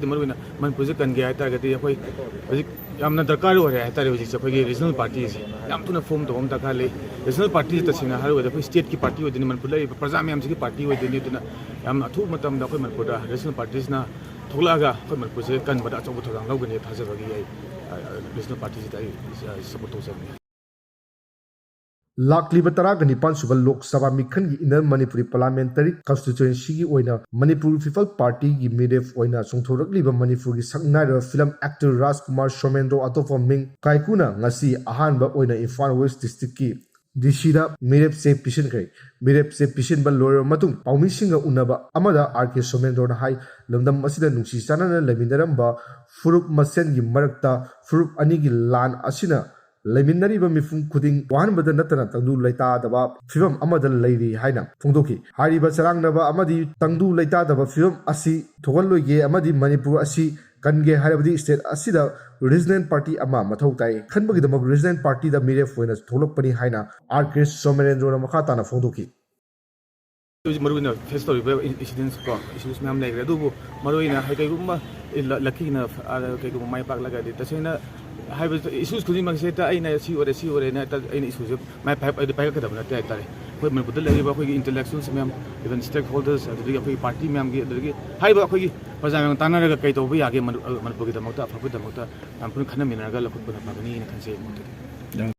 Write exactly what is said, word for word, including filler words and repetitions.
ꯃꯔꯨꯑꯣꯏꯅ ꯃꯅꯤꯄꯨꯔꯁꯦ ꯀꯟꯒꯦ ꯍꯥꯏꯇꯥꯔꯒꯗꯤ ꯑꯩꯈꯣꯏ ꯍꯧꯖꯤꯛ ꯌꯥꯝꯅ ꯗꯔꯀꯥꯔ ꯑꯣꯏꯔꯦ ꯍꯥꯏꯇꯥꯔꯦ꯫ ꯍꯧꯖꯤꯛꯁꯦ ꯑꯩꯈꯣꯏꯒꯤ ꯔꯤꯖꯅꯦꯜ ꯄꯥꯔꯇꯤꯁꯦ ꯌꯥꯝ ꯊꯨꯅ ꯐꯣꯝ ꯇꯧꯕ ꯑꯃ ꯗꯔꯀꯥꯔ ꯂꯩ꯫ ꯔꯤꯖꯅꯦꯜ ꯄꯥꯔꯇꯤꯁꯦ ꯇꯁꯦꯡꯅ ꯍꯥꯏꯔꯒꯗꯤ ꯑꯩꯈꯣꯏ ꯁ꯭ꯇꯦꯠꯀꯤ ꯄꯥꯔꯇꯤ ꯑꯣꯏꯗꯣꯏꯅꯤ, ꯃꯅꯤꯄꯨꯔꯗ ꯂꯩꯔꯤꯕ ꯄ꯭ꯔꯖꯥ ꯃꯌꯥꯝꯁꯤꯒꯤ ꯄꯥꯔꯇꯤ ꯑꯣꯏꯗꯣꯏꯅꯤ꯫ ꯑꯗꯨꯅ ꯌꯥꯝ ꯑꯊꯨꯕ ꯃꯇꯝꯗ ꯑꯩꯈꯣꯏ ꯃꯅꯤꯄꯨꯔꯗ ꯔꯤꯖꯅꯦꯜ ꯄꯥꯔꯇꯤꯁꯤꯅ ꯊꯣꯛꯂꯛꯑꯒ ꯑꯩꯈꯣꯏ ꯃꯅꯤꯄꯨꯔꯁꯦ ꯀꯟꯕꯗ ꯑꯆꯧꯕ ꯊꯧꯗꯥꯡ ꯂꯧꯒꯅꯤ ꯊꯥꯖꯕꯒꯤ ꯑꯩ, ꯑ, ꯔꯤꯖꯅꯦꯜ ꯄꯥꯔꯇꯤꯁꯤꯗ ꯑꯩ, ꯑ, ꯁꯞꯄꯣꯔꯠ ꯇꯧꯖꯕꯅꯤ꯫ ꯂꯥꯛꯂꯤꯕ ꯇꯔꯥꯒ ꯅꯤꯄꯥꯟ ꯁꯨꯕ ꯂꯣꯛ ꯁꯚꯥ ꯃꯤꯈꯜꯒꯤ ꯏꯟꯅꯔ ꯃꯅꯤꯄꯨꯔꯤ ꯄꯥꯔꯂꯥꯃꯦꯟꯇꯔꯤ ꯀꯟꯁꯇꯤꯇ꯭ꯌꯨꯑꯦꯟꯁꯤꯒꯤ ꯑꯣꯏꯅ ꯃꯅꯤꯄꯨꯔ ꯄꯤꯄꯜ ꯄꯥꯔꯇꯤꯒꯤ ꯃꯤꯔꯦꯞ ꯑꯣꯏꯅ ꯆꯣꯡꯊꯣꯔꯛꯂꯤꯕ ꯃꯅꯤꯄꯨꯔꯒꯤ ꯁꯛꯅꯥꯏꯔꯕ ꯐꯤꯂꯝ ꯑꯦꯛꯇꯔ ꯔꯥꯖꯀꯨꯃꯥꯔ ꯁꯣꯃꯦꯟꯗ꯭ꯔꯣ, ꯑꯇꯣꯞꯄ ꯃꯤꯡ ꯀꯥꯏꯀꯨꯅ ꯉꯁꯤ ꯑꯍꯥꯟꯕ ꯑꯣꯏꯅ ꯏꯝꯐꯥꯜ ꯋꯦꯁ ꯗꯤꯁꯇ꯭ꯔꯤꯛꯀꯤ ꯗꯤ ꯁꯤꯗ ꯃꯤꯔꯦꯞ ꯆꯦ ꯄꯤꯁꯤꯟꯈ꯭ꯔꯦ꯫ ꯃꯤꯔꯦꯞ ꯆꯦ ꯄꯤꯁꯤꯟꯕ ꯂꯣꯏꯔꯕ ꯃꯇꯨꯡ ꯄꯥꯎꯃꯤꯁꯤꯡꯒ ꯎꯅꯕ ꯑꯃꯗ ꯑꯥꯔ ꯀꯦ ꯁꯣꯃꯦꯟꯗ꯭ꯔꯣꯅ ꯍꯥꯏ, ꯂꯝꯗꯝ ꯑꯁꯤꯗ ꯅꯨꯡꯁꯤ ꯆꯥꯟꯅꯅ ꯂꯩꯃꯤꯟꯅꯔꯝꯕ ꯐꯨꯔꯨꯞ ꯃꯁꯦꯟꯒꯤ ꯃꯔꯛꯇ ꯐꯨꯔꯨꯞ ꯑꯅꯤꯒꯤ ꯂꯥꯟ ꯑꯁꯤꯅ ꯂꯩꯃꯤꯟꯅꯔꯤꯕ ꯃꯤꯄꯨꯝ ꯈꯨꯗꯤꯡ ꯋꯥꯍꯟꯕꯗ ꯅꯠꯇꯅ ꯇꯪꯗꯨ ꯂꯩꯇꯥꯗꯕ ꯐꯤꯕꯝ ꯑꯃꯗ ꯂꯩꯔꯤ ꯍꯥꯏꯅ ꯐꯣꯡꯗꯣꯛꯈꯤ꯫ ꯍꯥꯏꯔꯤꯕ ꯆꯔꯥꯡꯅꯕ ꯑꯃꯗꯤ ꯇꯪꯗꯨ ꯂꯩꯇꯥꯗꯕ ꯐꯤꯕꯝ ꯑꯁꯤ ꯊꯣꯛꯍꯜꯂꯣꯏꯒꯦ ꯑꯃꯗꯤ ꯃꯅꯤꯄꯨꯔ ꯑꯁꯤ ꯀꯟꯒꯦ ꯍꯥꯏꯔꯕꯗꯤ ꯁ꯭ꯇꯦꯠ ꯑꯁꯤꯗ ꯔꯤꯖꯅꯦꯜ ꯄꯥꯔꯇꯤ ꯑꯃ ꯃꯊꯧ ꯇꯥꯏ꯫ ꯈꯟꯕꯒꯤꯗꯃꯛ ꯔꯤꯖꯅꯦꯜ ꯄꯥꯔꯇꯤꯗ ꯃꯤꯔꯦꯞ ꯑꯣꯏꯅ ꯊꯣꯛꯂꯛꯄꯅꯤ ꯍꯥꯏꯅ ꯑꯥꯔ ꯀꯦ ꯁꯣꯃꯦꯟꯗ꯭ꯔꯣꯅ ꯃꯈꯥ ꯇꯥꯅ ꯐꯣꯡꯗꯣꯛꯈꯤ꯫ ꯍꯧꯖꯤꯛ ꯃꯔꯨꯑꯣꯏꯅ ꯐꯦꯁ ꯇꯧꯔꯤꯕ ꯏꯟꯁꯤꯗꯦꯟꯁ ꯀꯣ, ꯏꯁꯨꯁ ꯃꯌꯥꯝ ꯂꯩꯈ꯭ꯔꯦ꯫ ꯑꯗꯨꯕꯨ ꯃꯔꯨꯑꯣꯏꯅ ꯍꯥꯏ-, ꯀꯩꯒꯨꯝꯕ ꯂ-, ꯂꯛꯀꯤꯅ ꯐ-, ꯑ, ꯀꯩꯒꯨꯝꯕ ꯃꯥꯏ ꯄꯥꯛꯂꯒꯗꯤ ꯇꯁꯦꯡꯅ ꯍꯥꯏꯕ ꯏꯁꯨꯁ ꯈꯨꯗꯤꯡꯃꯛꯁꯦ ꯍꯦꯛꯇ ꯑꯩꯅ ꯁꯤ ꯑꯣꯏꯔꯦ, ꯁꯤ ꯑꯣꯏꯔꯦꯅ ꯍꯦꯛꯇ ꯑꯩꯅ ꯏꯁꯨꯁꯦ ꯃꯥꯏ ꯄꯥꯛ-, ꯍꯥꯏꯗꯤ ꯄꯥꯏꯈꯠꯀꯗꯕ ꯅꯠꯇꯦ ꯍꯥꯏꯇꯥꯔꯦ꯫ ꯑꯩꯈꯣꯏ ꯃꯅꯤꯄꯨꯔꯗ ꯂꯩꯔꯤꯕ ꯑꯩꯈꯣꯏꯒꯤ ꯏꯟꯇꯦꯂꯦꯛꯆꯨꯋꯦꯜꯁ ꯃꯌꯥꯝ, ꯏꯚꯟ ꯁ꯭ꯇꯦꯛ ꯍꯣꯜꯗꯔꯁ, ꯑꯗꯨꯗꯒꯤ ꯑꯩꯈꯣꯏꯒꯤ ꯄꯥꯔꯇꯤ ꯃꯌꯥꯝꯒꯤ, ꯑꯗꯨꯗꯒꯤ ꯍꯥꯏꯔꯤꯕ ꯑꯩꯈꯣꯏꯒꯤ ꯄ꯭ꯔꯖꯥ ꯃꯌꯥꯝ ꯇꯥꯟꯅꯔꯒ ꯀꯩ ꯇꯧꯕ ꯌꯥꯒꯦ ꯃꯅꯤ-, ꯑ, ꯃꯅꯤꯄꯨꯔꯒꯤꯗꯃꯛꯇ, ꯑꯐꯕꯒꯤꯗꯃꯛꯇ ꯌꯥꯝ ꯄꯨꯟꯅ ꯈꯟꯅꯃꯤꯟꯅꯔꯒ ꯂꯧꯈꯠꯄꯅ ꯐꯒꯅꯤꯅ ꯈꯟꯖꯩ ꯑꯩꯒꯤ ꯃꯣꯠꯇꯗꯤ꯫